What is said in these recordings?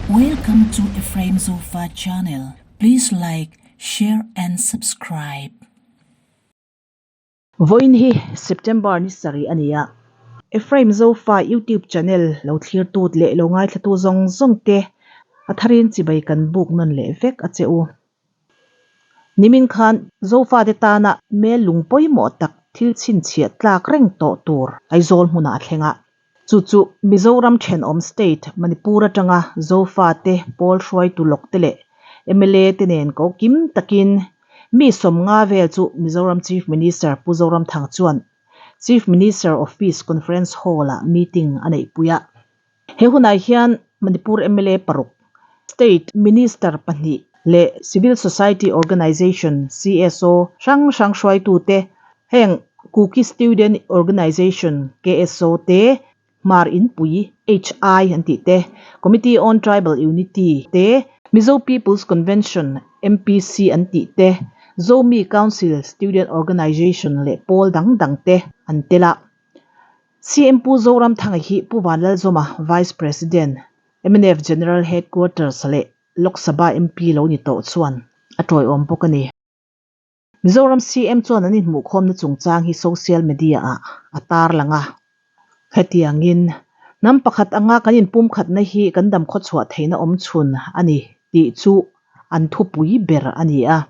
Welcome to Ephraim Zofa channel. Please like, share and subscribe. Vawiin hi September ni sarih a ni a, Ephraim Zofa YouTube channel lo thlirtu leh lo ngaithlatu zawng zawng te a tharin chibai kan buk nawn leh vek a che u. Nimin khan Zofate tana mel lung pawimawh tak thil chhinchhiah tlak reng tawh tur Aizawl hmunah a thleng a. Chu chu Mizoram thenawm state Manipur atanga Zofate pawl hruaitu lawk te leh mla te nen ko kim takin mi 50 vel chu Mizoram Chief Minister Pu Zoramthanga chuan Chief Minister Office Conference Hall-ah meeting a neihpui a. He hunah hian Manipur mla paruk, State Minister pahnih leh Civil Society Organisation, CSO, hrang hrang hruaitute, heng Kuki Student Organisation, KSO, te, Hmar Inpui, HI, an tih te, Committee on Tribal Unity te, Mizo People's Convention, MPC, an tih te, Zomi Council Student Organisation leh pawl dang dang te an tel a. CM Pu Zoramthanga hi Pu Vanlalzawma, Vice President, mnf General Headquarters leh Lok Sabha MP lo ni tawh chuan a tawiawm bawk a ni. Mizoram CM chuan an inhmuhkhawmna chungchang hi social media ah a tarlang a. Hetiangin, hnam pakhat anga kan inpumkhatna hi kan damkhawchhuah theihna awmchhun a ni tih chu an thupui ber a ni a.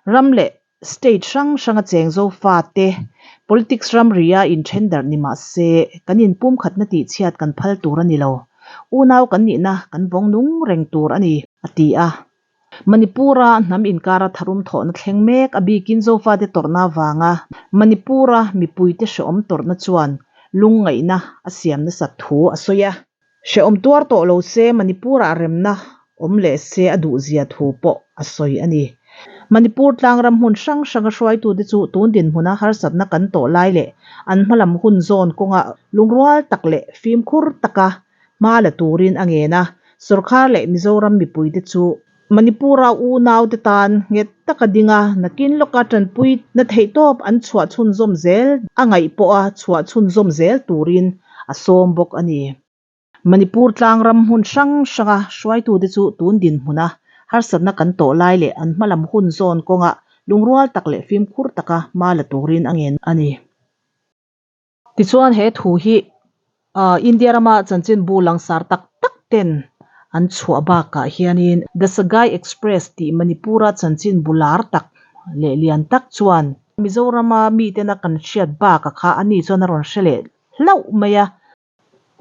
Ram leh State hrang hranga cheng Zofate politics ramria inthen darh ni mah se, kan inpumkhatna tihchhiat kan phal tur a ni lo. Unau kan nihna kan vawng nung reng tur a ni, a ti a. Manipur-a hnam inkara tharum thawhna thleng mek a bikin Zofate tawrhna avanga Manipur-a mipuite hrehawm tawrhna chuan lungngaihna a siam nasat thu a sawi a. Hrehawm tuar tawh lo se Manipur-ah remna awm leh se a duhzia thu pawh a sawi a ni. Manipur tlangram hmun hrang hranga hruaitute chu tun dinhmuna harsatna kan tawh lai leh an hmalam hun zawn kawnga lungrual tak leh fimkhur taka hma la turin a ngen a, sawrkar leh Mizoram mipuite chu Manipur-a unaute tan nghet taka dinga nakin lawka tanpui na theihtawp an chhuah chhunzawm zel a ngaih pawha chhuah chhunzawm zel turin a sawm bawk a ni. Manipur tlangram hmun hrang hranga hruaitute chu tun dinhmuna harsatna kan tawh lai leh an hmalam hun zawn kawnga lungrual tak leh fimkhur taka hma la turin a ngen a ni. Tichuan he thu hi India rama chanchinbu langsar tak tak ten an chhuah bakah hianin The Sagai Express tih Manipur-a chanchinbu lar tak leh lian tak chuan Mizorama mitena kan hriat bakah kha ani chuan a rawn hre leh hlauh mai a.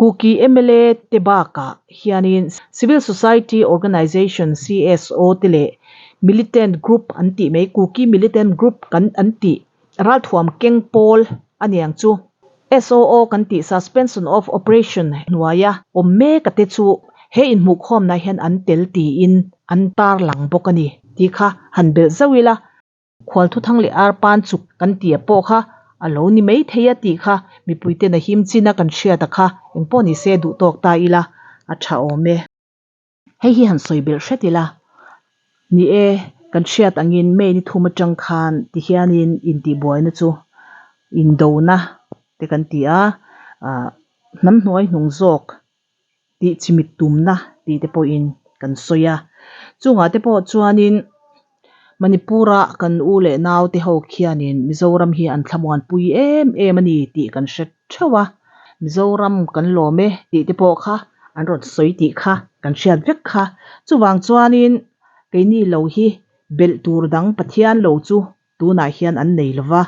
Kuki mla te bakah hianin Civil Society Organisation, CSO, te leh Militant Group an tih mai, Kuki Militant Group kan an tih ralthuam keng pawl a niang chu SOO kan tih Suspension of Operation hnuaia awm mek a te chu he inhmuhkhawmna hian an tel tiin an tarlang bawk a ni tih kha han belh zauh ila. Khualthuthang leh arpan chuk kan tih a pawh kha a lo ni mai thei a tih kha mipuiten a him chin a kan hriat a kha engpawh ni se duh tawk ta ila a tha awm e. Hei hi han sawi belh hret ila, ni e, kan hriat angin May ni thum atang khan ti hianin intihbuaina chu indona te kan ti a, ah hnam hnuai hnung zawk tih chimit tumna tih te pawhin kan sawi a. Chungah te pawh chuanin Manipur-a kan u leh nau te ho khianin Mizoram hi an thlamuanpui em em a ni tih kan hre theuh a. Mizoram kan lawm e tih te pawh kha an rawn sawi tih kha kan hriat vek kha. Chuvang chuanin keini lo hi belh tur dang Pathian lo chu tunah hian an nei lo va.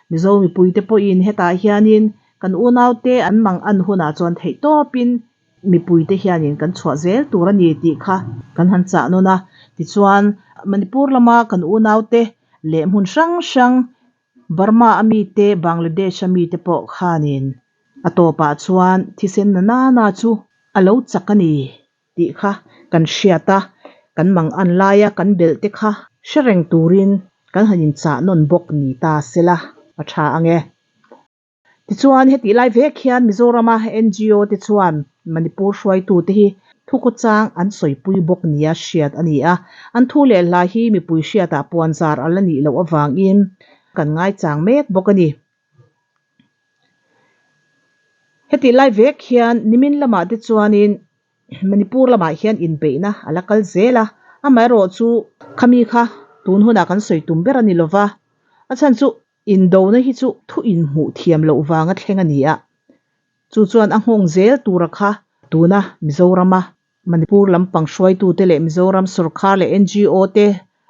Mizo mipuite pawhin hetah hianin kan unaute an mang an hunah chuan theihtawpin mipuite hianin kan chhuah zel tur a ni tih kha kan han chah nawn a. Tichuan, Manipur lama kan unaute leh hmun hrang hrang Burma a mite, Bangladesh a mite pawh khanin a tawpah chuan thisen na nana chu a lo chak a ni. tih kha kan hriat a, kan mang an laia kan belh te kha hre reng turin kan han inchah nawn bawk ni ta sela a tha ang e. Tichuan hetih lai vek hian Mizorama NGO te chuan Manipur hruaitute hi thukhawchang an sawipui bawk nia hriat a ni a, an thu leh hla hi mipui hriatah puanzar a la nih loh avangin kan ngaichang mek bawk a ni. Hetih lai vek hian nimin lamah te chuanin. Manipur lamah hian inbeihna a la kal zel a, amaherawhchu khami kha tun hunah kan sawi tum ber a ni lova, a chhan chu indona hi chu thu inhmuh thiam loh vanga thleng a ni a, chu chuan a nghawng zel tura kha tuna Mizorama Manipur lampang hruaitute leh Mizoram sawrkar leh NGO te,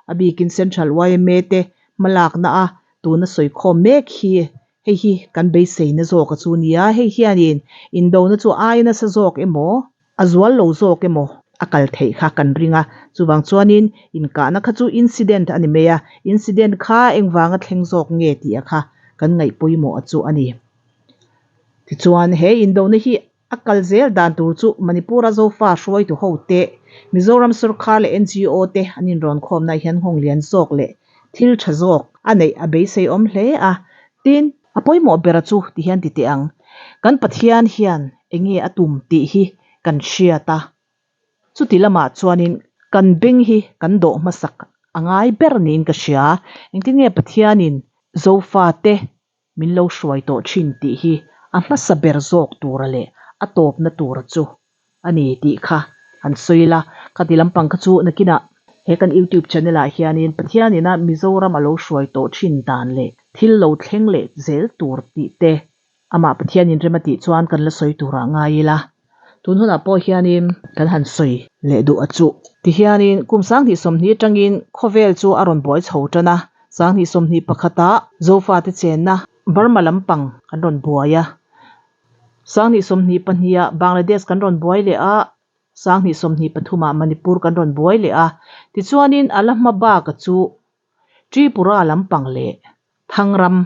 a bikin Central yma te hmalakna a tuna sawikhawm mek hi hei hi kan beiseina zawk a chu nia. Hei hianin indona chu ai nasa zawk emaw, a zual lo zawk emaw a kal theih kha kan ring a. Chuvang chuanin inkahna kha chu incident a ni mai a, incident kha engvanga thleng zawk nge tih a kha kan ngaih pawimawh a chu a ni. Tichuan he indona hi A kal zel dan tur chu Manipur-a Zofa hruaitu hote, Mizoram sawrkar leh NGO te an inrawn khawmna hian nghawng lian zawk leh thil tha zawk a neih a beisei awm hle a. Tin, a pawimawh bera chu ti hian ti teh ang, kan Pathian hian enge a tum tih hi kan hriat a. Chuti lamah chuanin kan beng hi kan dawh hmasak a ngai ber niin ka hria. Engtin nge Pathianin Zofa te min lo hruai tawh thin tih hi a hmasa ber zawk tura leh a tawpna tura chu a ni tih kha han sawi la. Khati lampang kha chu nakinah he kan YouTube channel ah hianin Pathianina Mizoram a lo hruai tawh thin dan leh thil lo thleng leh zel tur tih te amah Pathianin rem a tih chuan kan la sawi turah ngai ila. Tun hunah pawh hianin kan han sawi leh duh a chuh. Tihianin kum 2020 atangin khawvel chu a rawn buai chho tan a, 2021 ah Zofate chenna Burma lampang kan rawn buai a, 2022 ah Bangladesh kan rawn buai leh a, 2023 ah Manipur kan rawn buai leh a. Tichuanin a la hma baka chu Tripura lampang leh Thangram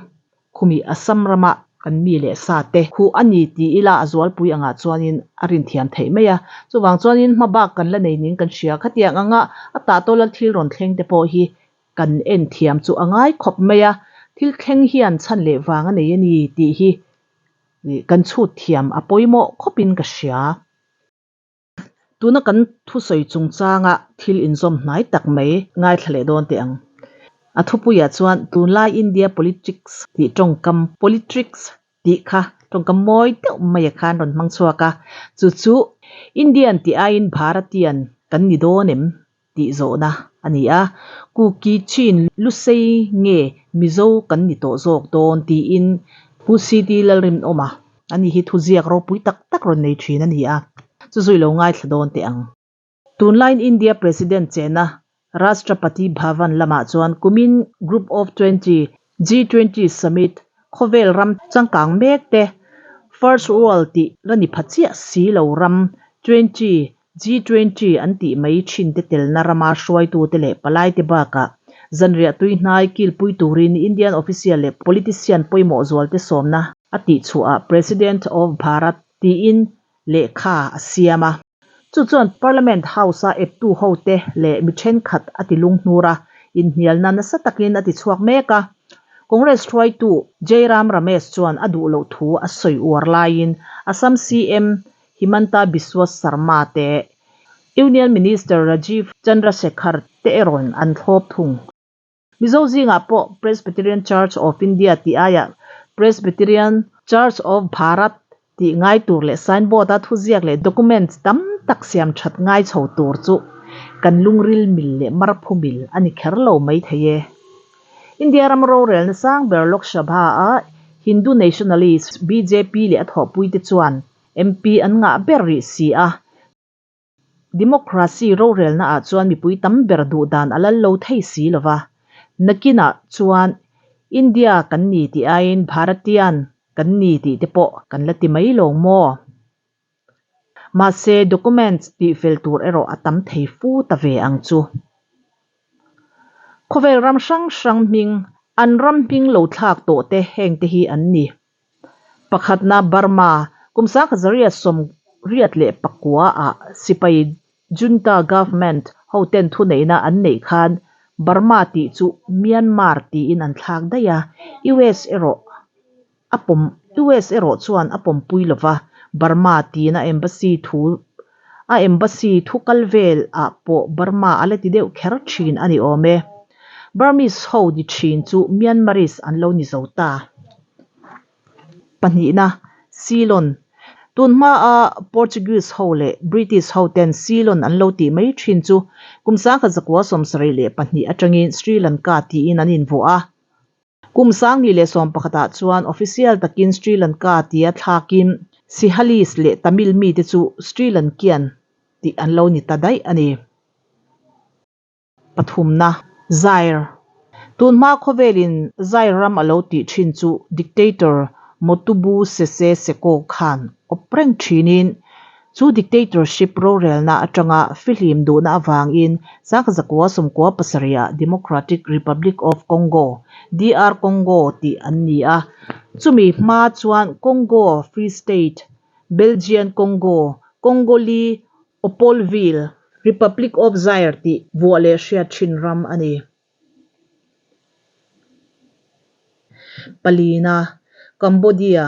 khumi Assam rama kan mi leh sa te khuh a ni ti ila a zualpui angah chuanin a rinthiam theih mai a. Chuvang chuanin hma bak kan la nei ning kan hria. Khatiang anga a tahtawla thil rawn thleng te pawh hi kan en thiam chu a ngai khawp mai a. Thil thleng hian chhan leh vang a nei a ni tih hi kan chhut thiam a pawimawh khawpin ka hria. Tuna kan thusawi chungchanga thil inzawm hnai tak mai ngaithla leh dawn teh ang. A thupuiah chuan tunlai India politics tih tawngkam politricks tih kha tawngkam mawi deuh maia khan rawn hmang chhuak a, chu chu Indian tih aiin Bharatian kan ni dawn em tih zawhna a ni a. Kuki Chin Lusei nge Mizo kan ni tawh zawk dawn tiin Pu CD Lalrinawma ani hi thuziak ropui tak tak rawn nei thin a ni a, chu zui lo ngaithla dawn teh ang. Tunlaiin India President chena Rashtrapati Bhavan lamah chuan kumin Group of 20, G20, Summit khawvel ram changkang mek te First World tih la ni pha chiah si lo ram 20 G20 an tih mai thin te telna rama hruaitute leh palaite bakah zanriah tui hnai kilpui turin Indian official leh politician pawimawh zualte sawmna a tihchhuahah President of Bharat tiin lehkha a siam a. Chu chuan Parliament House-a eptu hote leh mi thenkhat a ti lunghnur a, inhnialna nasa takin a ti chhuak mek a. Congress hruaitu Jairam Ramesh chuan a duh loh thu a sawi uar laiin Assam CM Himanta Biswa Sarma te, Union Minister Rajiv Chandrasekhar te erawh an thlawp thung. Mizo zingah pawh Presbyterian Church of India tih aiah Presbyterian Church of Bharat tih ngai tur leh signboard a thuziak leh documents tam tak siam that ngai chho tur chu kan lungril mil leh marphu mil a ni kher lo mai thei e. India ram rorelna sang ber Lok Sabha a Hindu Nationalist bjp leh a thawhpuite chuan MP an ngah ber rih si a. Democracy rorelna ah chuan mipui tam ber duh dan a lal lo thei si lo va. Nakinah chuan India kan ni tih aiin Bharatian kan ni tih te pawh kan la ti mai lawng maw? Mahse documents tih fel tur erawh a tam thei fu ta ve ang chu. Khawvel ram hrang hrang hming, an ram hming lo thlak tawh te heng te hi an ni. Pakhatna Burma, kum 1989 ah sipai junta government hoten thuneihna an neih khan Burma tih chu Myanmar tiin an thlak daih a, US erawh a pawm US erawh chuan a pawmpui lova, Burma tiin a embassy thu a embassy thu kal vel ah pawh Burma a la ti deuh kher thin a ni awm e. Burmese ho ni thin chu Myanmarese an lo ni zo ta. Pahnihna, Ceylon. Tunhma a Portuguese ho leh British ho ten Ceylon an lo tih mai thin chu kum 1972 atangin Sri Lanka tiin an invuah a. Kum 2011 ah chuan official takin Sri Lanka tia thlakin Sinhalese leh Tamil mite chu Sri Lankian tih an lo ni ta daih a ni. Pathumna, Zaire. Tunhma khawvelin Zaire ram a lo tih thin chu dictator Motubu Sese Seko khan awp reng thinin chu dictatorship rorelna atanga fihlim duhna avangin 1997 ah Democratic Republic of Congo, DR Congo, tih an ni a, chumi hma chuan Congo Free State, Belgian Congo, Congoli Leopoldville, Republic of Zaire tih vuah leh hriat thin ram a ni. Palina, Cambodia,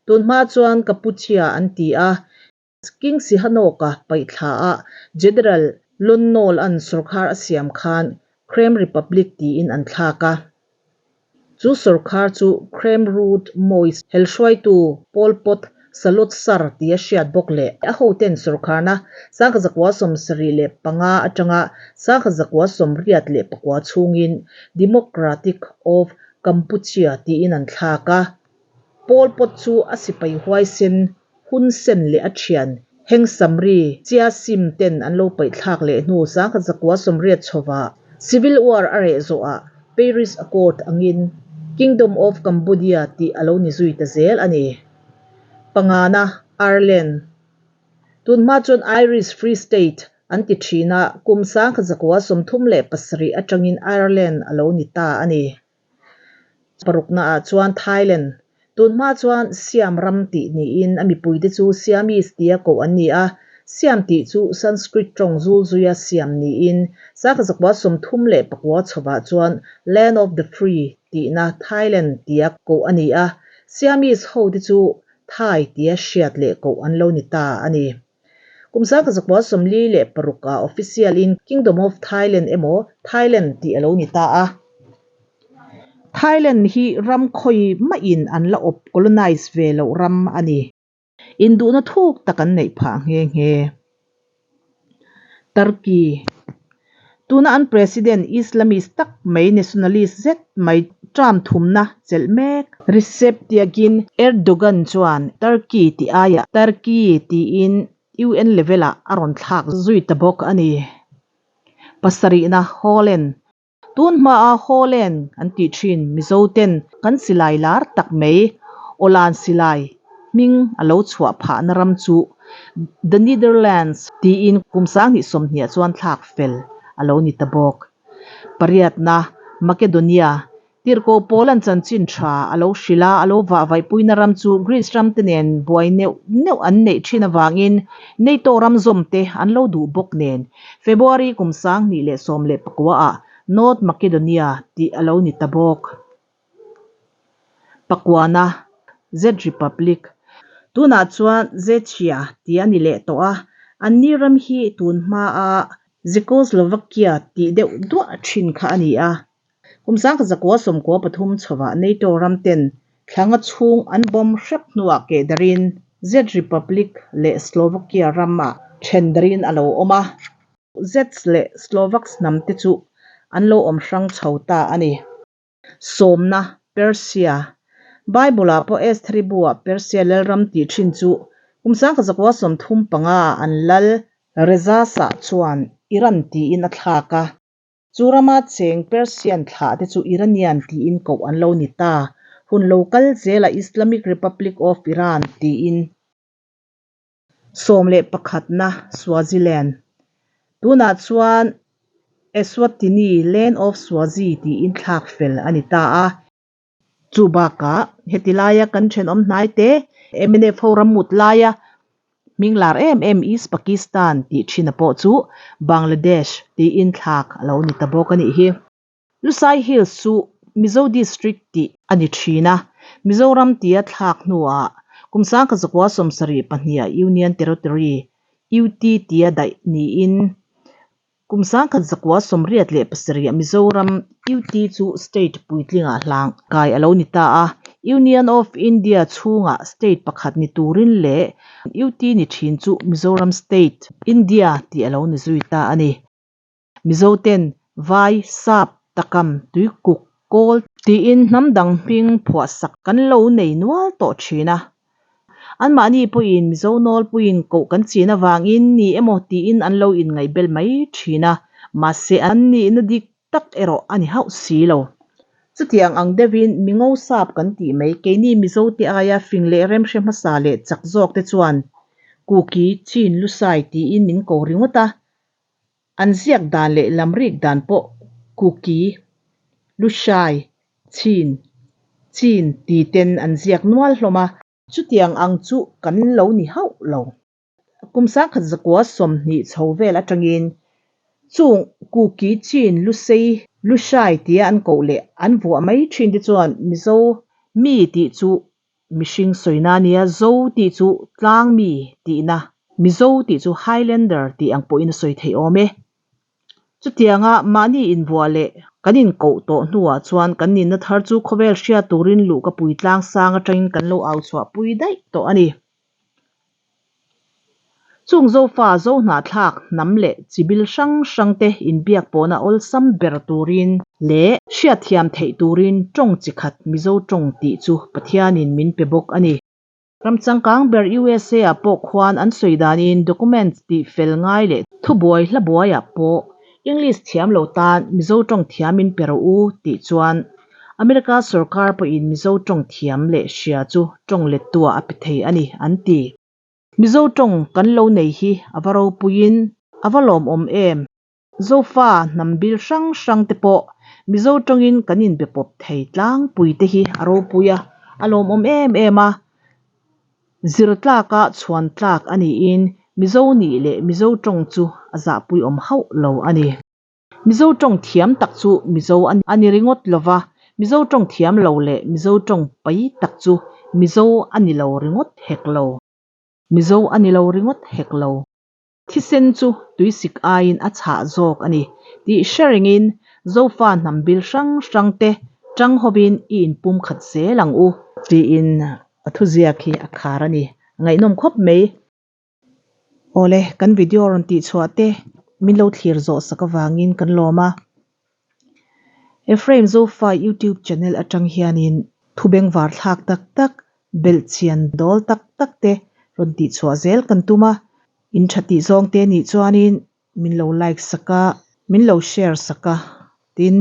Tunhma chuan Kampuchea an ti a, King Sihanouk-a paihthla a General Lon Nol-a'n sawrkhar a siam khan Khmer Republic tiin an thlak a. Chu sawrkhar chu Khmer Rouge Maoist helhruaitu Pol Pot Saloth Sar tia hriat bawk leh a hoten sawrkharna 1975 atanga 1989 chhungin Democratic of Kampuchea tiin an thlak a. Pol Pot chu a sipai huaisen Hun Sen leh a thian Heng Samri Chia Sim ten an lo paihthlak leh hnu 1980 chhovah Civil War a reh zawhah Paris Accord angin Kingdom of Cambodia tih a lo ni zui ta zel a ni. Pangana, Ireland. Tunhma chuan Irish Free State an ti thin a, kum 1937 atangin Ireland a lo ni ta a ni. Parukna ah chuan Thailand, tunhma chuan Siam ram tih niin a mipuite chu Siamese tia koh an ni a, Siam tih chu Sanskrit tawng zul zuia siam niin 1939 chhovah chuan Land of the Free tihna Thailand tia koh a ni a, Siamese hote chu Thai tia hriat leh koh an lo ni ta a ni. Kum 1946 ah official in Kingdom of Thailand emaw Thailand tih a lo ni ta a. Thailand hi ram khawi maiin an la awp colonize ve loh ram a ni. Induhna thuk tak an neih phah nghe nghe. Turkey. Tuna an President Islamist tak mai nationalist zet mai term thumna chelh mek. Recep Tayyip Erdogan chuan Turkey tih aiah Turkey tiin UN level ah a rawn thlak zui ta bawk a ni. Pasarihna Holland. Tun hmaa Holland an tih thin Mizo ten kan silai lar tak mai Awlan silai hming a lo chhuah phahna ram chu The Netherlands tiin kum 2020 chuan thlak fel a lo ni ta bawk. Pariatna, Makedonia, Tirhkoh Paula'n chanchin tha a lo hrilh a, a lo vahvaihpuina ram chu Greece ram te nen buai neuh neuh an neih thin avangin NATO ram zawm te an lo duh bawk nen February kum 2019 ah North Macedonia tih a lo ni ta bawk. Pakuana, Czech Republic, tunah chuan Czechia tih a ni leh tawh a, anni ram hi tun hmaa Czechoslovakia tih deuh duah thin kha a ni a. Kum 1993 chhovah NATO ram ten thlanga chhung an bawm hrep hnuah keh darin Czech Republic leh Slovakia ramah then darin a lo awm a. Czech leh Slovaks hnam te chu an lo awm hrang chho ta a ni. Sawmna, Persia. Bible-ah pawh Estheri bu-ah Persia lalram tih thin chu kum 1935 ah an lal Reza Shah chuan Iran tiin a thlak a. Chu rama cheng Persian thlah te chu Iranian tiin koh an lo ni ta. Hun lo kal zela Islamic Republic of Iran tiin. 11 na Swaziland. Tunah chuan Eswatini, Land of Swazi tiin thlak fel a ni ta a. Chu bakah heti laia kan thenawm hnai te mnf ho ram mut laia hming lar em em East Pakistan tih thina pawh chu Bangladesh tiin thlak a lo ni ta bawk a nih hi. Lusai Hills chu Mizo District tih a ni thin a, Mizoram tia thlak hnuah kum 1972 ah Union Territory, UT, tia daih niin kum 1987 ah Mizoram UT chu state puitlingah hlang kai a lo ni ta a. Union of India chhungah state pakhat ni turin leh UT ni thin chu Mizoram State, India tih a lo ni zui ta a ni. Mizoten Vai, Sap, Takam, Tuikuk, Kawl tiin hnam dang hming phuahsak kan lo nei nual tawh thin a. Anmahni pawhin Mizo nawlpuiin koh kan chin avangin ni emaw tiin an lo inngaihbel mai thin a, mahse an nihna dik tak erawh a ni hauh si lo. Chutiang ang deuhin Mingo sap kan tih mai keini Mizote aia fing leh remhre hmasa leh chak zawkte chuan Kuki, Chin, Lusai tiin min ko ringawt a, An ziak dan leh lamrik dan pawh Kuki, Lushai, Chin, Chin ti ten an ziak nual hlawm a. Chutiang ang chu kan lo ni hauh lo. Kum sangkhat zakua 20 chho vel atangin chung Kuki, Chin, Lusei, Lushai tia an koh leh an vuah mai thin te chuan Mizo mi tih chu Mihring sawina a nia, Zo tih chu tlang mi tihna, Mizo tih chu Highlander tih ang pawhin a sawi theih awm e. Chutianga mahni invuah leh kan inkoh tawh hnuah chuan kan nihna thar chu khawvel hriat turin luh ka pui tlang sang atangin kan lo au chhuah pui daih tawh a ni. Chung Zofa, Zohnahthlak, hnam leh chibil hrang hrangte inbiak pawhna awlsam ber turin leh hriatthiam theih turin tawng chi khat Mizo tawng tih chu Pathianin min pe bawk a ni. Ram changkang ber USA ah pawh khuan an sawi danin documents tih fel ngai leh thubuai hla buaiah pawh English thiam lo tan Mizo tawng thiamin pe rawh u tih chuan America sorkar pawhin Mizo tawng thiam leh hria chu tawng lettuah a pe thei a ni an ti. Mizo tawng kan lo nei hi a va ropuiin a va lawmawm em? Zofa hnam bil hrang hrang te pawh Mizo tawngin kan inbe pawp thei tlangpui te hi a ropui a, a lawmawm em em a. Zir tlaka chhuan tlak a niin Mizo nih leh Mizo tawng chu a zahpuiawm hauh lo a ni. Mizo tawng thiam tak chu Mizo a ni ringawt lo va, Mizo tawng thiam lo leh Mizo tawng pai tak chu Mizo a ni lo ringawt hek lo. Mizo a ni lo ringawt hek lo. Thisen chu tuisik aiin a chhah zawk a ni tih hre rengin Zofa hnam bil hrang hrang te tang hovin i inpum khat zel ang u. Tiin a thuziak hi a khar a ni. A ngaihnawm khawp mai. Awle, kan video rawn tih chhuah te min lo thlir zawh sak avangin kan lawm a. Ephraim Zofa YouTube channel atang hianin thu bengvar thlak tak tak, belhchian dawl tak tak te rawn tih chhuah zel kan tum a. In tha tih zawng te nih chuanin min lo like sak a, min lo share sak a, tin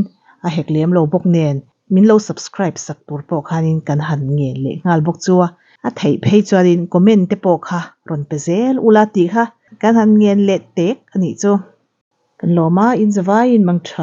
a hek lem lo bawk nen min lo subscribe sak tur pawh khanin kan han ngen leh nghal bawk chu a. A theih phei chuanin comment te pawh kha rawn pe zel ula tih kha kan han ngen leh tek a nih chu. Kan lawm a, in zavaiin mang tha.